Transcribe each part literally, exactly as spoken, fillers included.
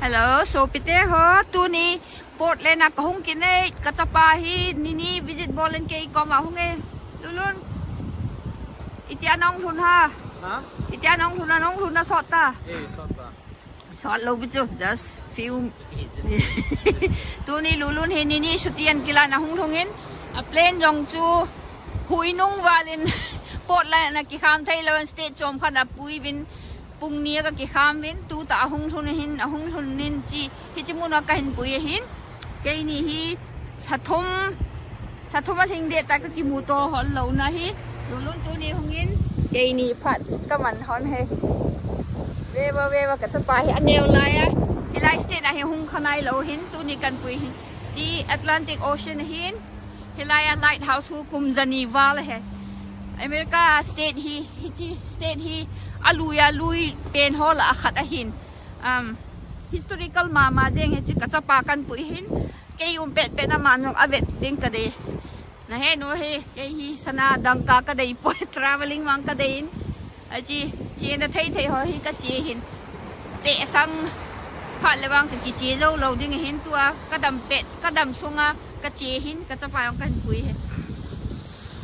Hello, sopite ho, tuni Portland a kahung kit e, kachapa hi nini visit bol in kei koma hung e. Lulun, itia nahung lhun ham? Ha? Itia nahung lhun ham, nahung lhun na sot ta? Eh, sot ta. Sot lou bit chu, just few. Tuni Lulun hi nini chuti ana kilah in ahung lhung in, a plane jong chu hui nung val in Portland a kikham thei lou in state chom khat a pui uvin, pung ni a kakikham uvin, tuta ahung lhun ahin, ahung lhun in chi, hichi mun a kahin pui ahin. Keini hi lha thum, lha thum a lhing deh ta kakimuto hol lou na hi. Lulun tuni hung in, keini phat kaman hon e. Ve vo, ve vo, kachapa hi aneo lai a. Hilai state a hi hung kha nailou hin, tuni kahin pui hin. Chi Atlantic Ocean ahin. Hilai a lighthouse hu kum jani val ahi. America state hi, hichi state hi alui alui pen ho lah a khat ahin. Um, historical mama jeng hichi kachapa kahin pui hin. Kei um pet pet na aman jong avet ding kadei. Nahe nom e, kei hi sana dangka kadei poi, traveling vang kadei in. Achi, chena thei thei ho hi kache hin. Tehsang phat le vang chu kiche jou lou ding ahin tua, kadam pet, kadam sunga kache hin, kachapa jong kahin pui e.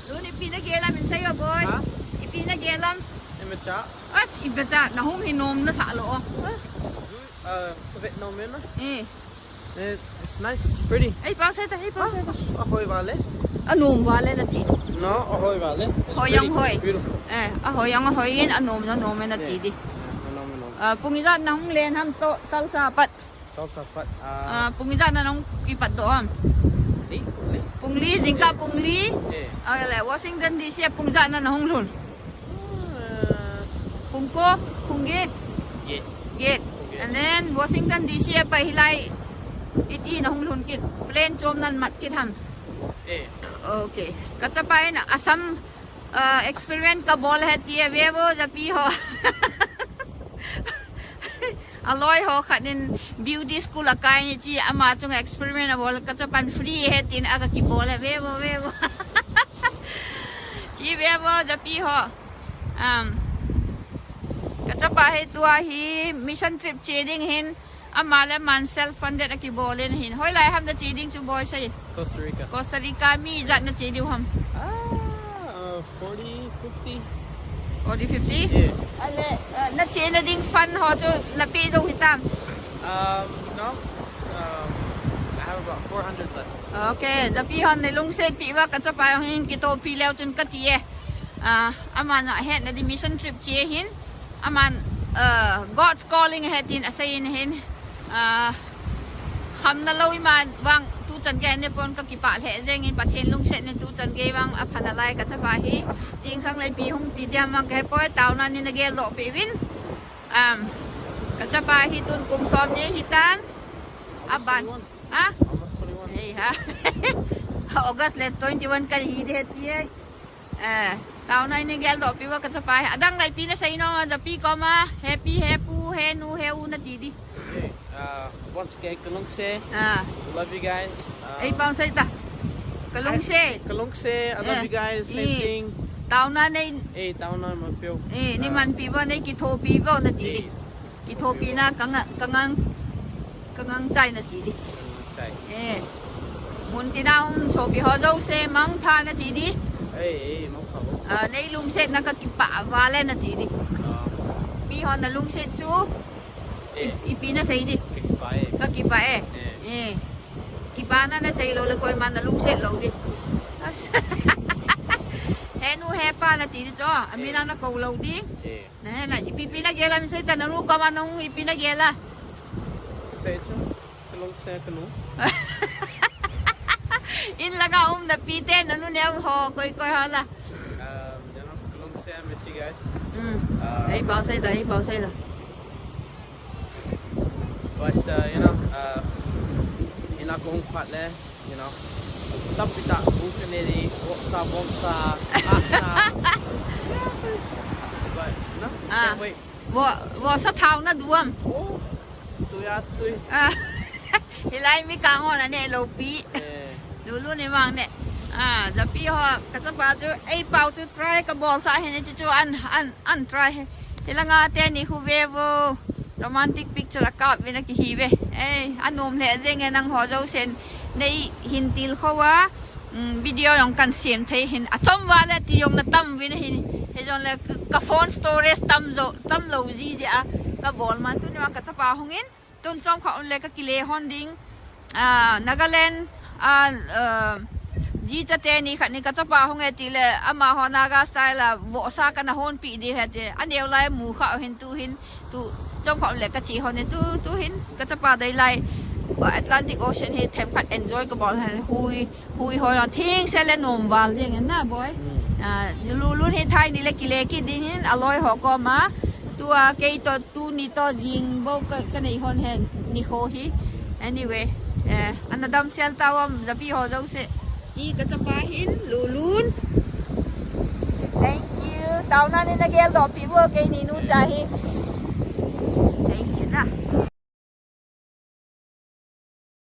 Lulun ipi nagel ham in seiyo boy. Ha? Ipi nagel ham? Imacha. As, imacha, nahung hi nom nasah lou. Uh, vet nom e na. Eh. Eh, it's nice, it's pretty. Ei, pang seta, ei, pang seta. Ah, ahoi val e. Anom val e nati. No, ahoi val e. It's Hoi pretty, jong hoi. It's beautiful. Eh, ahoi jong ahoi in, anom jong anom e nati di. Yeah, anom, anom. Ah, pung ijat nahung len ham to, Tulsa pat. Tulsa pat, ah. Ah, pung ijat na nahung kipat doh ham? Li, li. Pung li, jingkah pung li. Eh. Ah, le, Washington D C a pung ijat na nahung lhun? Ah. Pung ko, pung get. Get. Get. Pung get. And then Washington D C a pai hilai iti nahung lhun kit. Plane chom nan mat kit ham? Eh. Okay. Kachapa in Assam, uh, experiment kabol ahi ti e, ve vo japi ho. Aloi ho khat in beauty school akai ni chi ama chunga experiment abol, kachapan free ahi tin aga kibol e, ve vo, ve vo. Chi ve vo japi ho. Um, kachapa hi tua hi mission trip che ding hin, ama le aman self funded akibol in ahin. Hoilai ham nache ding chu boy sei? Costa Rica. Costa Rica mi ijat nache diu ham? Ah, uh, forty, fifty. Forty, fifty? Yeah. Ale, uh, nachena ding fund ho chu napeh jou hitam? Um, no. Um, I have about four hundred left. Okay, japi hon neilungset peh uva kachapa jong hin kitopi leu chun kati e. Ah, aman ahetna di mission trip che hin. Aman, ah, God's calling ahi tin asei in ahin. Ah, khamna lou ima vang tuchan gei ne pon kakipah lheh jeng in Pathen lungset in tuchan gei vang apha nalai kachapa hi. Chingsang lei pi hung ti diam vang kahe poi, taona nei nagel doh peh uvin. Um, kachapa hi tun kum som ni hitan. Aban. Almost twenty-one. Ha? Almost twenty-one. Ei ha. August le twenty-one kahi ding ahi ti e. Eh, taona nei nagel doh peh uva kachapa hi. Adang lei ipi nasei nom, japi koma, he pi, he pu, he nu, he u nati di. Okay, uh, once again, kalungset. Ah. Love you guys. Um, ei, pang sei ta. Kalungset. I, kalungset, I love you guys, same thing. Taona nei. Eh, taona man peh uvo. Eh, nei man peh uvo, nei kithopi uvo nati di. Eh. Kithopina kanga, kangang, kangang chai nati di. Kangang chai. Eh. Mun tina um sopi ho jouse mangpha nati di. Eh, eh, mangpha ho. Ah, neilungsetna kakipah val e nati di. Ah. Mi hon nalungset chu. Eh. I, ipi nasei di. Kakipah e. Kakipah e. Eh. Eh. Kipana nasei lou le koiman nalungset lou di. He nu he pa nati di chu. Amin a nakou lou di. Eh. Nahe na, ipi ipi nagel a, mi sei ta, nanu koma nahung ipi nagel a. Sei chu, kalungset kanu. In langa um napi te, nanu neo ho, koi koi ho la. Um, you know, kalungset, miss you guys. Hmm. Um, ei pao sei ta, ei pao sei ta. But, uh, you know, uh, in a kong phat le, You know, tampi tah, bu kanei di, vohsa, bongsa, ahsa. But, no, ah, can't wait. Voh, vohsa thao nadu am? Oh, tui a tui. Ah, hilai mi kang ho naneh lou pi. Eh. Lulun in vang neh. Ah, japi ho, kachapa chu, ei pao chu try kabol sah ahi ne, chuchu an, an, an try ahi. Hilanga teni khu ve vo. Romantic picture akap vin akihi ve. Ei, anom lheh jeng e nangho jousen. Nei hin tilkhou a, um, video jong kan sem thei hin. Achom vale ti jong na tam vin hin. Hijongle ka phone storage tam jou, tam lou jiji a. Kabol man tuni vang kachapa hung in. Tun chomkhat um le kakile hon ding. Ah, Nagaland, ah, ah, jicha teni khat ni kachapa hung e tile, amaho Naga style a vohsa kana honpi diu ahi ati. Aneo lai mu kha hin tu hin, tu chomkhat um le kache hon e tu, tu hin kachapa dei lai. Atlantic Ocean hi themkhat enjoy kabol hen hui, hui hoi a thing se le nom val jeng en na boi. Hmm. Ah, Lulun hi thai ni le kile kit ding hin, aloi ho koma. Tua kei to tuni to jing bou ka, kanei hon hen, nikho hi. Anyway, eh, ana damsel tauvam, japi ho jouse. Chi kachapa hin, Lulun. Thank you. Taona ni nagel doh pi bou keini nucha hi.